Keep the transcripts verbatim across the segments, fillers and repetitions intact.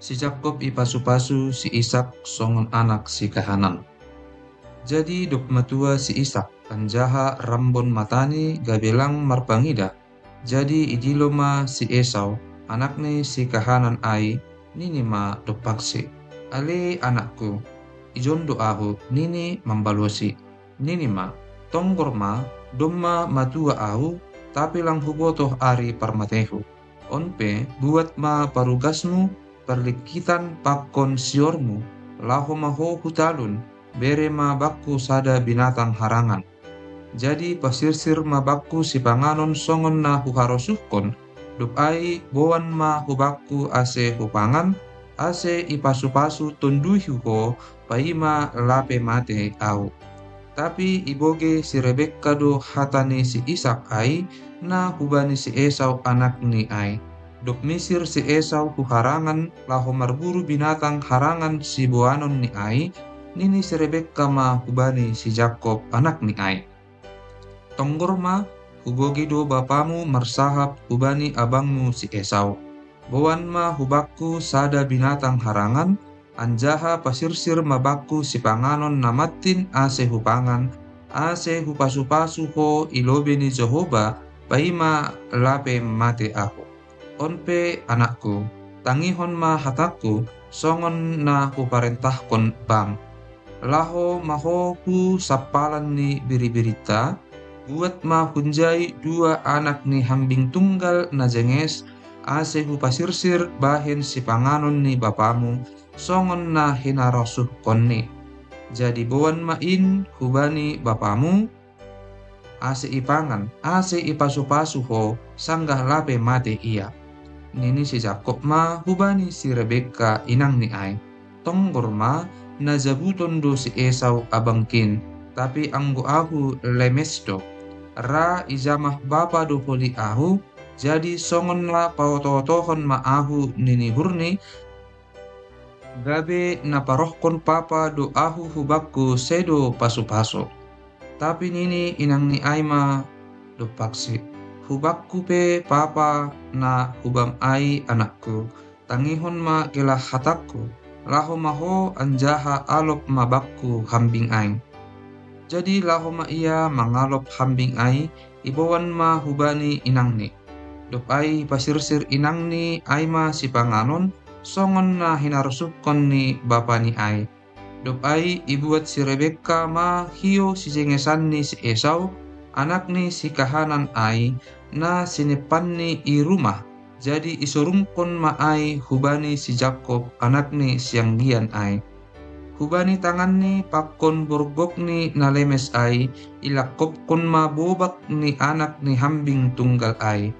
Si Jakob ipasu-pasu si Isak songon anak si kahanan. Jadi dob matua si Isak, anjaha rambon matani gabe lang marpangida. Jadi idilo ma si Esau, anak ni si kahanan ai, nini ma dompaksi: Ale anakku. Ijon do ahu, nini mambalosi. Nini ma: Tonggor ma, domma matua ahu, tapi lang hubotoh ari parmatehu. On pe, buat ma parugasmu, parlingkitan pakon siormu, laho ma ho hu talun, bere ma bakku sada binatang harangan. Jadi pasirsir ma bakku sipanganon songon na huharosuhkon, dob ai boan ma hu bakku ase hupangan, ase ipasu-pasu tonduihu ho, paima lape mate ahu. Tapi ibogei si Rebekka do hata ni si Isak ai, na hubani si Esau anakni ai. Dob misir si Esau hu harangan laho marburu binatang harangan siboanonni ai, nini si Rebekka ma hubani si Jakob anakni ai: Tonggor ma, hubogei do bapamu marsahap hubani abangmu si Esau: Boan ma hu bakku sada binatang harangan, anjaha pasirsir ma bakku sipanganon na mantin ase hupangan, ase hupasu-pasu ho i lobei ni Jahowa, paima lape mate ahu. On pe, anakku, tangihon ma hatangku, songon na huparentahkon bam. Laho ma ho hu sampalan ni biri-birinta, buat ma hunjai dua anak ni hambing tunggal na jenges, ase hupasirsir bahen sipanganon ni bapamu, songon na hinarosuhkonni. Jadi boan ma in hubani bapamu, ase ipangan, ase ipasu-pasu ho, sanggah lape mate ia. Nini si Jakob ma hubani si Rebekka inangni ai: Tonggor ma, na jabuton do si Esau abangkin, tapi anggo ahu lemes do. Ra ijamah bapa do holi ahu, jadi songon na paoto-otohon ma ahu ni nihurni, gabe na parohkon papa do ahu hu bakku sedo pasu-pasu. Tapi nini inangni ai ma dompaksi: Hu bakku pe papa na hubam ai, anakku, tangihon ma gelah hatangku, laho ma ho anjaha alop ma bakku hambing ai. Jadi laho ma ia mangalop hambing ai, iboan ma hubani inangni. Dob ai pasirsir inangni ai ma sipanganon, songon na hinarosuhkon ni bapani ai. Dob ai ibuat si Rebekka ma hiou sijengesanni si Esau, anak ni si kahanan ai, na sineppanni i rumah. Jadi isorungkon ma ai hubani si Jakob anak ni sianggian ai. Hubani tanganni pakon borgokni na lemes ai, ilangkopkon ma bobak ni anak ni hambing tunggal ai.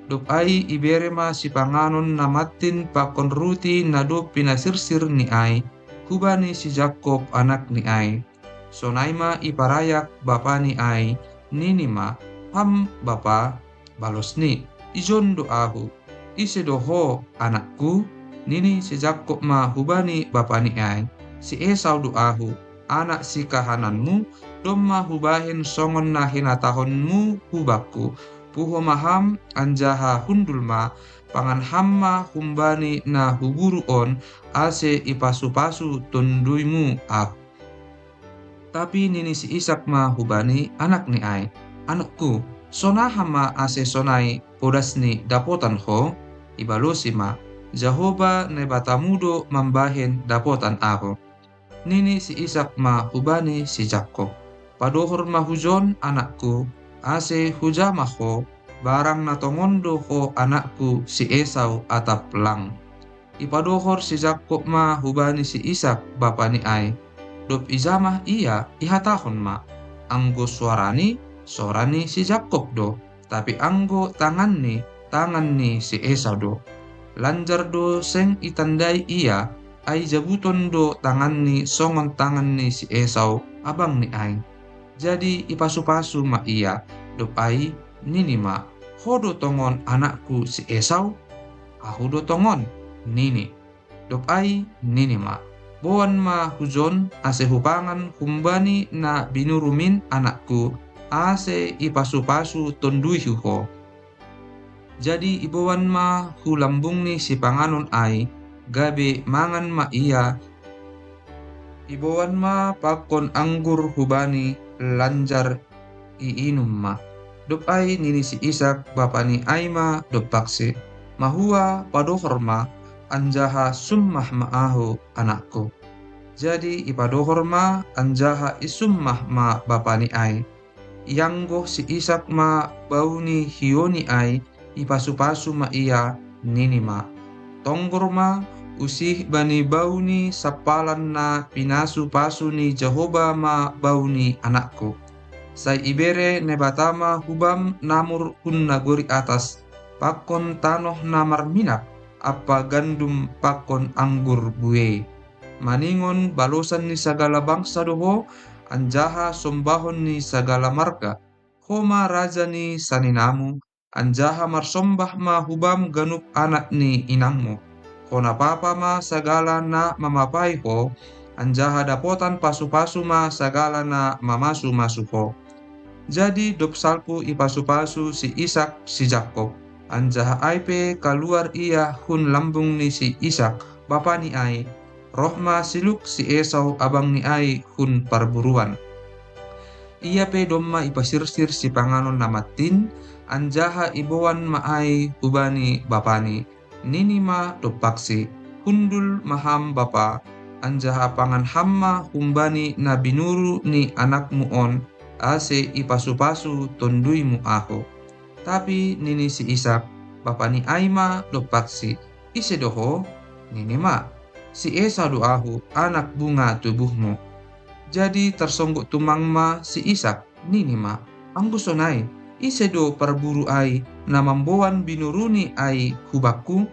Dob ai ibere ma sipanganon na mantin pakon ruti na dob pinasirsirni ai, hubani si Jakob anakni ai. Sonai ma iparayak bapani ai, nini ma: Ham bapa, balosni, ijon do ahu. Ise do ho, anakku? Nini si Jakob ma hubani bapani ai: Si Esau do ahu, anak si kahananmu, domma hubahen songon na hinatahonmu hu bakku. Puho ma ham, anjaha hundul ma, pangan ham ma humbani na huburu on, ase ipasu-pasu tonduimu ahu. Tapi nini si Isak ma hubani anakni ai: Anakku, sonaha ma ase sonai podas ni dapotan ho? Ibalosi ma: Jahowa Naibatamu do mambahen dapotan ahu. Nini si Isak ma hubani si Jakob: Padohor ma hujon, anakku, ase hujamah ho, barang na tongon do ho anakku si Esau atap lang. Ipadohor si Jakob ma hubani si Isak bapani ai. Dob ijamah ia, ihatahon ma: Anggo soarani, soara ni si Jakob do, tapi anggo tanganni, tangan ni si Esau do. Lanjar do seng itandai ia, ai jabuton do tanganni songon tangan ni si Esau abangni ai. Jadi ipasu-pasu ma ia, dob ai nini ma: Ho do tongon anakku si Esau? Ahu do tongon, nini. Dob ai nini ma: Boan ma hujon ase hupangan humbani na binurumin, anakku, ase ipasu-pasu tonduihu ho. Jadi iboan ma hu lambungni sipanganon ai, gabe mangan ma ia, iboan ma pangkon anggur hubani lanjar iinum ma. Dob ai nini si Isak bapani ai ma dompaksi: Mahua padohor ma, anjaha summah ma ahu, anakku. Jadi ipadohor ma anjaha isummah ma bapani ai. Ianggoh si Isak ma bau ni hioni ai, ipasu-pasu ma ia, nini ma: Tonggor ma, usih bani bau ni sampalan na pinasu-pasu ni Jahowa ma bau ni anakku. Sai ibere Naibata ma hubam namur hun nagori atas, pangkon tanoh na marminak, ampa gandum pangkon anggur buei. Maningon balosan ni sagala bangsa do ho, anjaha sombahon ni sagala marga. Ho ma raja ni saninamu, anjaha marsombah ma hubam ganup anak ni inangmu. Ho na papa ma sagala na mamapai ho, anjaha dapotan pasu-pasu ma sagala na mamasu-masu ho. Jadi dob salpu ipasu-pasu si Isak si Jakob, anjaha ai pe kaluar ia hun lambung ni si Isak, bapani ai, roh ma siluk si Esau abangni ai hun parburuan. Ia pe domma ipasirsir sipanganon na mattin, anjaha iboan ma ai hubani bapani. Nini ma dompaksi: Hundul ma ham, bapa, anjaha pangan ham ma humbani na binuru ni anakmu on, ase ipasu-pasu tonduymu ahu. Tapi nini si Isak, bapani ai ma dompaksi: Ise do ho? Nini ma: Si Esau do ahu, anak bunga tubuhmu. Jadi tarsonggot tumang ma si Isak, nini ma: Anggo sonai, ise do parburu ai na mamboan binuruni ai hu bakku?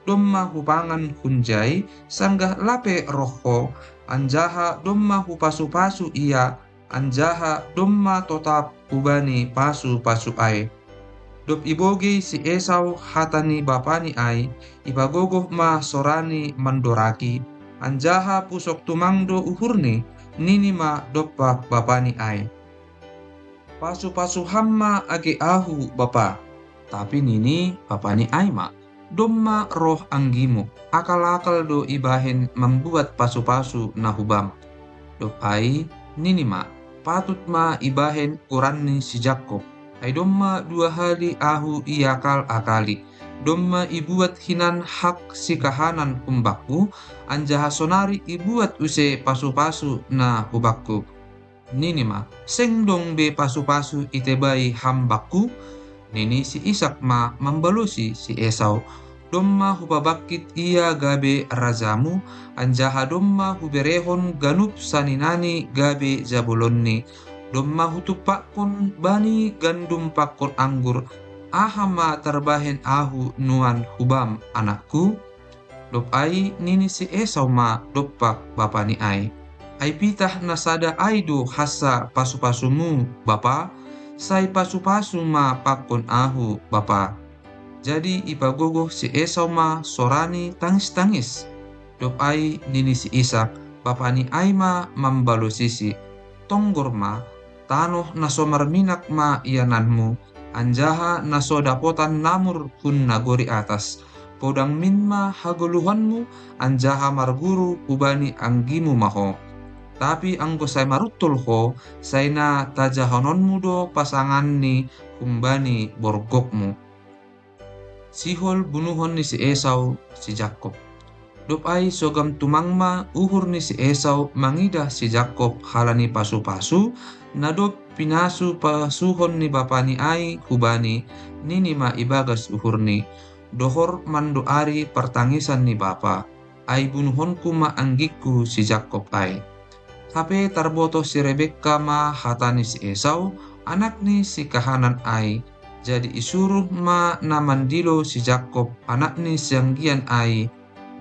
Domma hupangan hunjai, sanggah lape roh ho, anjaha domma hupasu-pasu ia, anjaha domma totap hubani pasu-pasu ai. Dob ibogei si Esau hata ni bapani ai, ipagogoh ma sorani mandoraki, anjaha pusok tumang do uhurni, nini ma dompak bapani ai: Pasu-pasu ham ma age ahu, bapa. Tapi nini bapani ai ma: Domma roh anggimu, akal-akal do ibahen mambuat pasu-pasu na hubam. Dob ai nini ma: Patut ma ibahen goranni si Jakob. Ai domma dua hali ahu iakal-akali. Domma ibuat hinan hak sikahanan humbakku, anjaha sonari ibuat use pasu-pasu na hubakku. Nini ma: Seng dong be pasu-pasu itebai ham bakku? Nini si Isak ma mambalosi si Esau: Domma hupabangkit ia gabe rajamu, anjaha domma huberehon ganup saninani gabe jabolonni. Domma hutumpakkon bani gandum pangkon anggur. Aha ma tarbahen ahu nuan hubam, anakku? Dob ai nini si Esau ma dompak bapani ai: Ai pitah na sada ai do hansa pasu-pasumu, bapa? Sai pasu-pasu ma pangkon ahu, bapa. Jadi ipagogoh si Esau ma sorani tangis-tangis. Dob ai nini si Isak, bapani ai ma mambalosisi: Tonggor ma, tanoh na so marminak ma iananmu, anjaha na so dapotan namur hun nagori atas. Podang min ma hagoluhanmu, anjaha marguru hubani anggimu ma ho. Tapi anggo sai maruntol ho, sai na tajahononmu do pasanganni humbani borgokmu. Sihol bunuhon ni si Esau si Jakob. Dob ai sogam tumang ma uhur ni si Esau mangidah si Jakob halani pasu-pasu, na dob pinasu-pasuhon ni bapani ai hubani, nini ma ibagas uhurni: Dohor mandoari partangisan ni bapa, ai bunuhonku ma anggingku si Jakob ai. Hape tarbotoh si Rebekka ma hata ni si Esau, anak ni si kahanan ai. Jadi isuruh ma na mandilo si Jakob, anak ni sianggian ai,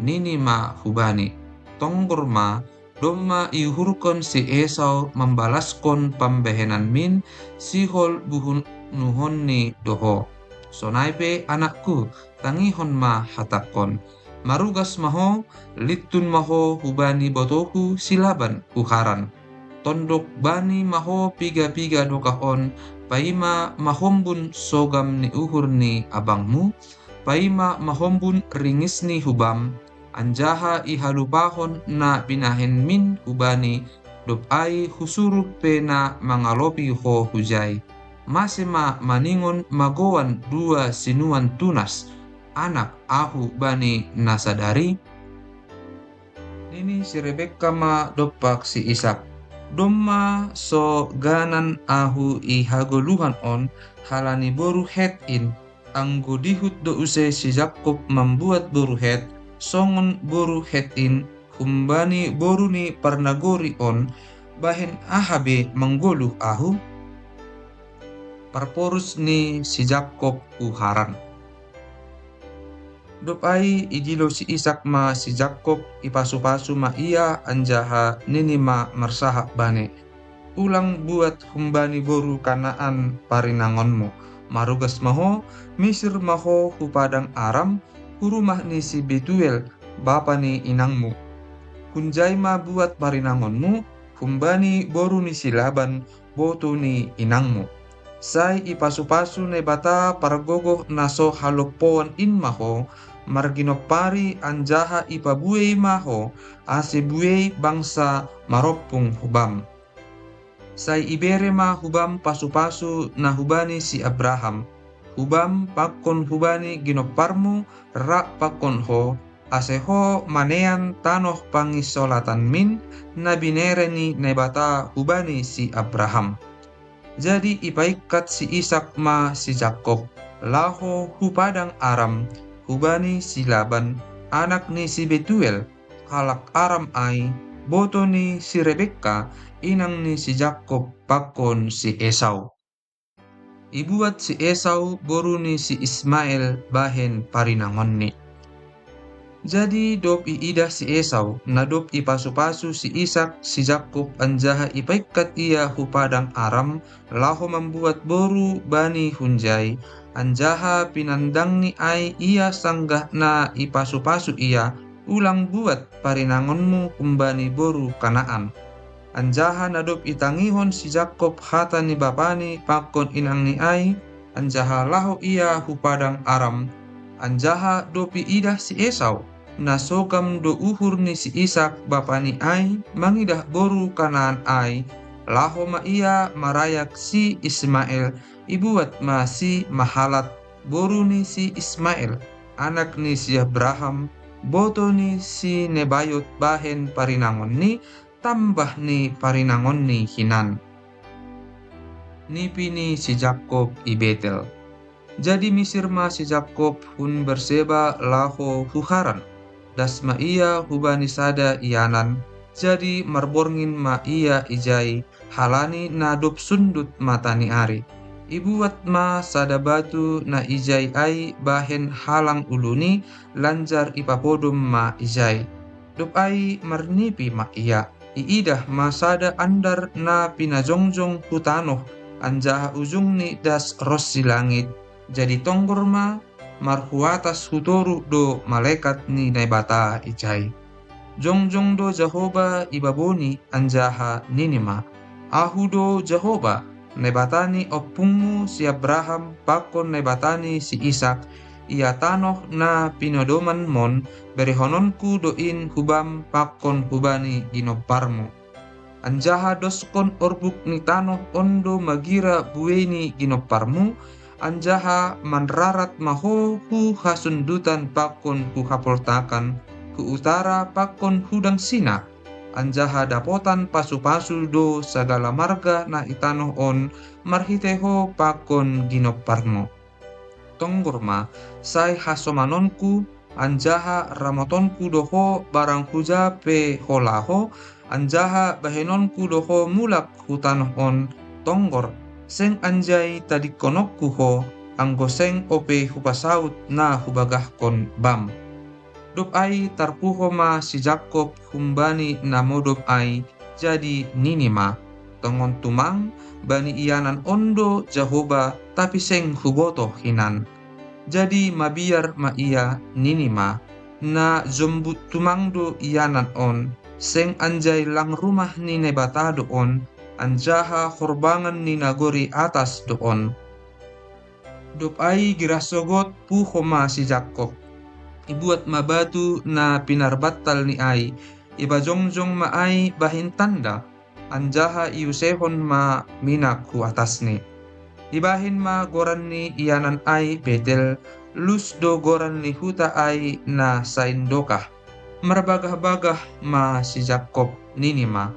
nini ma hubani: Tonggor ma, domma iuhurkon si Esau mambalaskon pambahenan min, sihol bunuhonni do ho. Sonai pe, anakku, tangihon ma hatangkon. Marugas ma ho, lintun ma ho hubani botoku si Laban hu Haran. Tondok bani ma ho piga-piga dokah on, paima mahombun sogam ni uhur ni abangmu, paima mahombun ringisni hubam, anjaha ihalupahon na binahenmin hubani, dob ai husuruh pe na mangalopi ho hujai. Mase ma maningon magoan dua sinuan tunas, anak ahu bani na sadari? Nini si Rebekka ma dompak si Isak: Domma so ganan ahu i hagoluhan on halani boru Het in, anggo dihut do use si Jakkob mambuat boru Het, songon boru Het in, humbani boru ni parnagori on, bahen aha be manggoluh ahu? Parporus ni si Jakkob hu Haran. Dob ai idilo si Isak ma si Jakkob, ipasupasu ma ia, anjaha nini ma marsahap bani: Ulang buat humbani boru Kanaan parinangonmu. Marugas ma ho, misir ma ho hu padang Aram, hu rumah ni si Betuel, bapa ni inangmu. Hunjai ma buat parinangonmu, humbani boru ni si Laban, botou ni inangmu. Sai ipasupasu Naibata pargogoh na so halompoan in ma ho, marginompari anjaha ipabuei ma ho, ase buei bangsa marompung hubam. Sai ibere ma hubam pasupasu na hubani si Abraham, hubam pakon hubani ginomparmu, rap pakon ho, ase ho manean tanoh pangisolatanmin, na binere ni Naibata hubani si Abraham. Jadi ipaingkat si Isak ma si Jakkob, laho hu padang Aram, hubani si Laban, anak ni si Betuel, halak Aram ai, botou ni si Rebekka, inang ni si Jakkob pakon si Esau. Ibuat si Esau boru ni si Ismael bahen parinangonni. Jadi dob iidah si Esau, na dob ipasupasu si Isak si Jakkob, anjaha ipaingkat ia hu padang Aram, laho mambuat boru bani hunjai, anjaha pinandangni ai ia sanggah na ipasupasu ia, ulang buat parinangonmu humbani boru Kanaan. Anjaha na dob itangihon si Jakkob hata ni bapani pakon inangni ai, anjaha laho ia hu padang Aram, anjaha dob iidah si Esau, na sogam do uhur ni si Isak bapani ai mangidah boru Kanaan ai, laho ma ia marayak si Ismael, ibuat ma si Mahalat, boru ni si Ismael, anak ni si Abraham, botou ni si Nebayot bahen parinangonni, tambah ni parinangonni hinan. Nipi ni si Jakkob i Betel. Jadi misir ma si Jakkob hun Berseba laho hu Haran. Das ma ia hubani sada ianan, jadi marborngin ma ia ijai, halani na dob sundut mata ni ari. Ibuat ma sada batu na ijai ai bahen halang uluni, lanjar ipapodom ma ijai. Dob ai marnipi ma ia, iidah ma sada andar na pinajongjong hu tanoh, anjaha ujungni das ronsi langit. Jadi tonggor ma, marhuatas hu toru do malekat ni Naibata ijai. Jongjong do Jahoba i baboni, anjaha nini ma: Ahu do Jahoba, Naibata ni ompungmu si Abraham pakon Naibata ni si Isak, ia tanoh na pinodomanmon, berehononku do in hubam pakon hubani ginomparmu. Anjaha doskon orbuk ni tanoh on do magira buei ni ginomparmu, anjaha manrarat ma ho hu hasundutan pakon hu hapoltakan, hu utara pakon hu dangsina, anjaha dapotan pasupasu do sagala marga na i tanoh on marhitei ho pakon ginomparmu. Tonggor ma, sai hasomanonku, anjaha ramotonku do ho barang huja pe ho laho, anjaha bahenonku do ho mulak hu tanoh on, tonggor, seng anjai tadingkononku ho, anggo seng ope hupasaut na hubagahkon bam. Dob ai tarpuho ma si Jakkob humbani na modom ai, jadi nini ma: Tongon tumang, bani ianan on do Jahoba, tapi seng hubotoh hinan. Jadi mabiar ma ia, nini ma: Na jombut tumang do ianan on, seng anjai lang rumah ni Naibata do on, anjaha horbangan ni nagori atas do on. Dob ai girah sogot puho ma si Jakkob. ibuat ma batu na pinarbattal ni ai, ipajongjong ma ai bahen tanda, anjaha iusehon ma minak hu atasni. Ibahen ma goran ni ianan ai Betel, lus do goran ni huta ai na saindokah. Marbagah-bagah ma si Jakob, nini ma: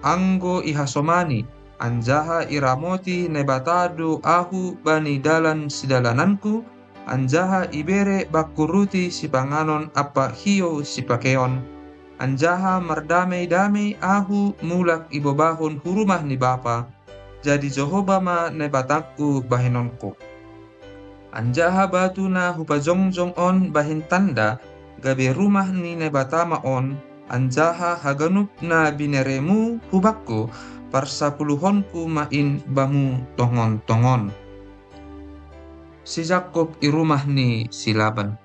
Anggo ihasomani, anjaha iramoti Naibata do ahu bani dalan sidalananku, anjaha ibere bakku ruti sipanganon ampa hiou sipakeon, anjaha mardamei-damei ahu mulak ibobahon hu rumah ni bapa, jadi Jahowa ma Naibatangku bahenonku. Anjaha batu na hupajongjong on bahen tanda, gabe rumah ni Naibata ma on, anjaha haganup na bineremu hu bakku, parsapuluhonku ma in bamu tongon-tongon. Si Jakob i rumah ni si Laban.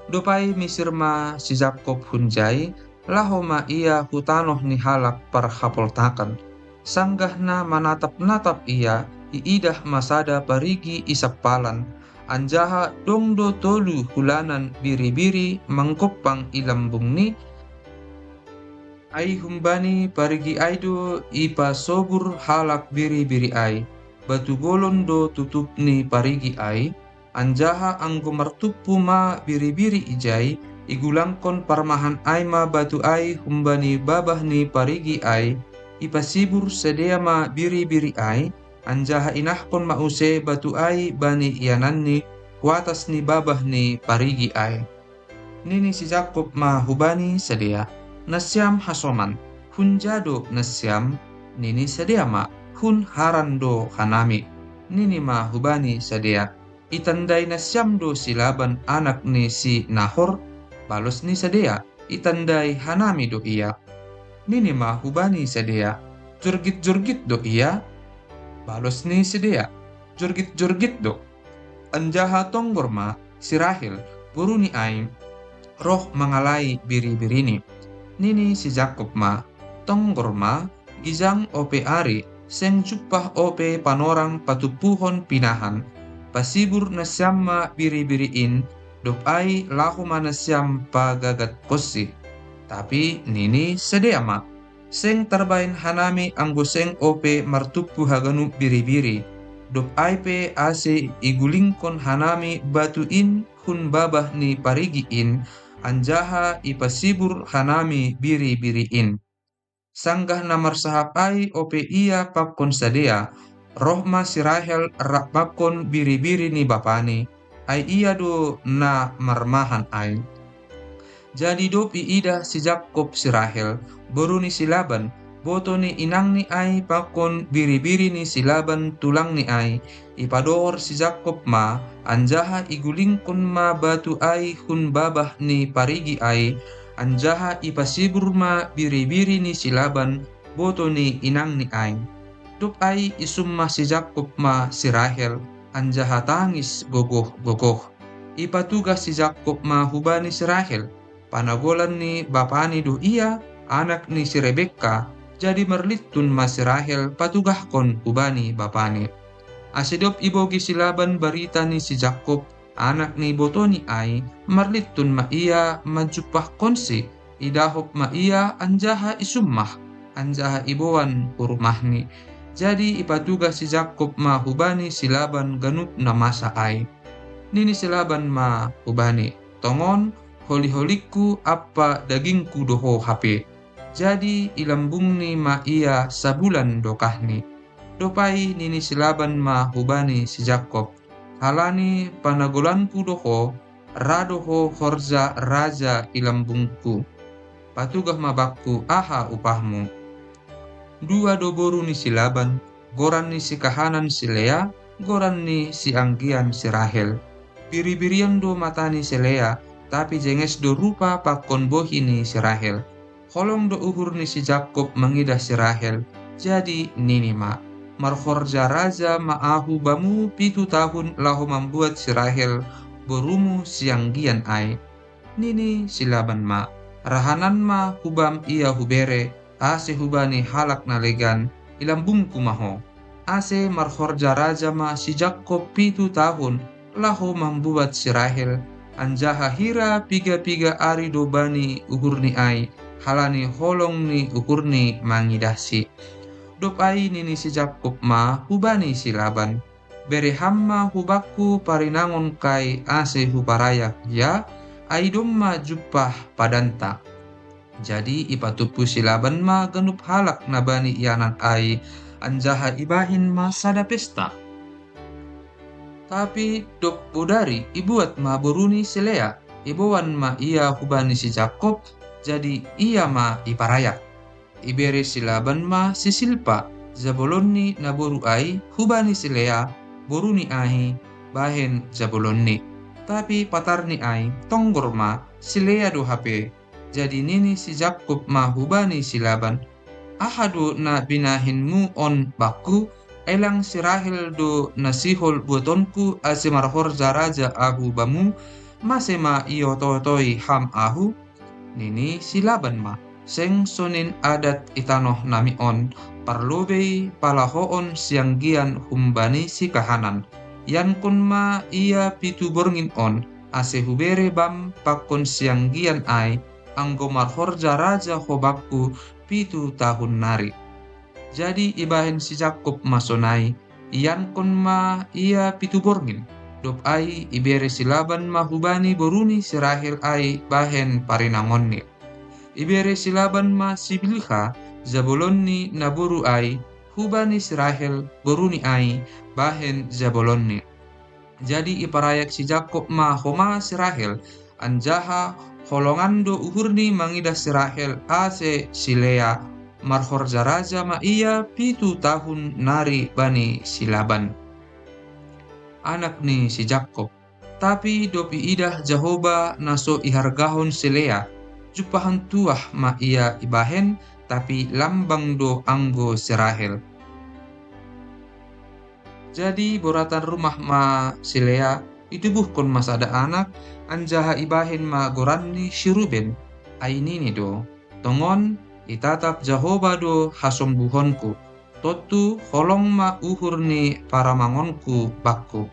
Dob ai misir ma si Jakob hunjai, laho ma ia hu tanoh ni halak parhapoltakan. Sanggah na manatap-natap ia, iidah ma sada parigi i sampalan, anjaha dong do tolu hulanan biri-biri manggompang i lambungni, ai humbani parigi ai do ipasobur halak biri-biri ai. Batu bolon do tutup ni parigi ai, anjaha anggo martumpu ma biri-biri ijai, igulangkon parmahan ai ma batu ai humbani babah ni parigi ai, ipasibur sidea ma biri-biri ai, anjaha inahkon ma use batu ai bani iananni hu atas ni babah ni parigi ai. Nini si Jakob ma hubani sidea: Nasiam hasoman, hunja do nasiam? Nini sidea ma: Hun Haran do hanami. Nini ma hubani sidea: Itandai nasiam do si Laban anak ni si Nahor? Balos ni sidea: Itandai hanami do ia. Nini ma hubani sidea: Jorgit-jorgit do ia? Balos ni sidea: Jorgit-jorgit do. Anjaha tonggor ma si Rahel, boruni ai, roh mangalai biri-birini. Nini si Jakob ma: Tonggor ma, gijang ope ari, seng jumpah ope panorang patumpuhon pinahan. Pasibur nasiam ma biri-biri in, dob ai laho ma nasiam pagagatkonsi. Tapi nini sidea ma: Seng tarbahen hanami anggo seng ope martumpu haganup biri-biri. Dob ai pe ase igulingkon hanami batu in hun babah ni parigi in, anjaha ipasibur hanami biri-biri in. Sanggah na marsahap ai ope ia pakon sidea, roh ma si Rahel rap pakon biri-biri ni bapani, ai ia do na marmahan ai. Jadi dob iidah si Jakob si Rahel, boru ni si Laban, boto ni inangni ai pakon biri-biri ni si Laban tulangni ai, ipadohor si Jakob ma, anjaha igulingkon ma batu ai hun babah ni parigi ai, anjaha ipasibur ma biri-biri ni si Laban, boto ni inangni ai. Dob ai isummah si Jakob ma si Rahel, anjaha tangis gogoh-gogoh. Ipatugah si Jakob ma hubani si Rahel, panagolan ni bapani do ia, anak ni si Rebekka, jadi marlintun ma si Rahel patugahkon hubani bapani. Ase dob ibogei si Laban barita ni si Jakob, anak ni botoni ai, marlintun ma ia manjumpahkonsi, idahop ma ia anjaha isummah, anjaha iboan hu rumahni. Jadi ipatugah si Jakob ma hubani si Laban ganup na masa ai. Nini si Laban ma hubani: Tongon, holi-holingku ampa dagingku do ho hape. Jadi ilambungni ma ia sabulan dokahni. Dob ai nini si Laban ma hubani si Jakob: Halani panagolanku do ho, ra do ho horja raja i lambungku. Patugah ma bakku aha upahmu. Dua do boru ni si Laban, goran ni si kahanan si Lea, goran ni si anggian si Rahel. Biri-birian do mata ni si Lea, tapi jenges do rupa pakon bohi ni si Rahel. Holong do uhur ni si Jakob mangidah si Rahel, jadi nini ma: Marhorja raja ma ahu bamu pitu tahun laho mambuat si Rahel, borumu sianggian ai. Nini si Laban ma: Rahanan ma hubam ia hubere, ase hubani halak na legan, i lambungku ma ho. Ase marhorja raja ma si Jakob pitu tahun, laho mambuat si Rahel, Anjaha hira piga-piga ari do bani uhurni ai, halani holong ni uhurni mangidahsi. Dob ai nini si Jakkob ma hubani si Laban: Bere ham ma hubakku parinangon kai ase huparayak ia, ai domma jumpah padanta. Jadi ipatumpu si Laban ma ganup halak na bani ianan ai, anjaha ibahen ma sada pesta. Tapi dob bodari ibuat ma boruni si Lea, iboan ma ia hubani si Jakkob, jadi ia ma iparayak. Ibere si Laban ma si Silpa, jabolonni naboru ai, hubani si Lea, boruni ai, bahen jabolonni. Tapi patarni ai tonggor ma, si Lea do hape. Jadi nini si Jakkob ma hubani si Laban: Aha do na binahenmu on bakku? Ai lang si Rahel do na sihol buatonku ase marhorja raja ahu bamu? Mase ma iototoi ham ahu? Nini si Laban ma: Seng sonin adat i tanoh nami on, parlobei palahoon sianggian humbani si kahanan. Iankon ma ia pitu borngin on, ase hubere bam pakon sianggian ai, anggo marhorja raja ho bakku pitu tahun nari. Jadi ibahen si Jakkob ma sonai, iankon ma ia pitu borngin. Dob ai ibere si Laban ma hubani boruni si Rahel ai bahen parinangonni. Ibere si Laban ma si Bilha, jabolonni naboru ai, hubani si Rahel boruni ai, bahen jabolonni. Jadi iparayak si Jakkob ma homa si Rahel, anjaha holongan do uhurni mangidah si Rahel ase si Lea, marhorja raja ma ia pitu tahun nari bani si Laban, anak ni si Jakkob. Tapi dob iidah Jahoba na so ihargahon si Lea, jumpahan tuah ma ia ibahen, tapi lambang do anggo si Rahel. Jadi boratan rumah ma si Lea, itubuhkon ma sada anak, anjaha ibahen ma goranni si Ruben. Ai nini do: Tongon itatap Jahoba do hasombuhonku, tontu holong ma uhur ni paramangonku bakku.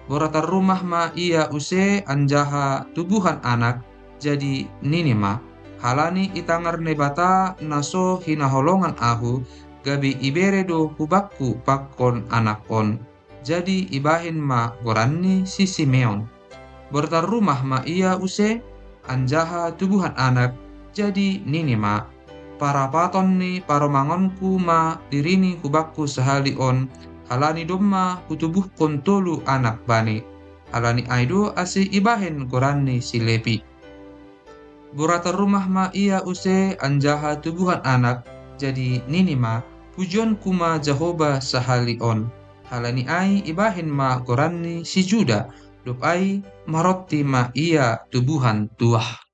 Boratan rumah ma ia use anjaha tubuhan anak, jadi nini ma: Halani itangar Naibata na so hinaholongan ahu, gabe ibere do hubakku pakon anak on. Jadi ibahen ma goranni si Simeon. Boratan rumah ma ia use, anjaha tubuhan anak, jadi nini ma: Parapaton ni parumangonku ma dirini hubakku sahali on, halani domma hutubuhkon tolu anak bani. Halani ai do ase ibahen goranni si Lepi. Boratan rumah ma ia use anjaha tubuhan anak, jadi nini ma: Pujionku ma Jahoba sahali on. Halani ai ibahen ma goranni si Juda, dob ai maronti ma ia tubuhan tuah.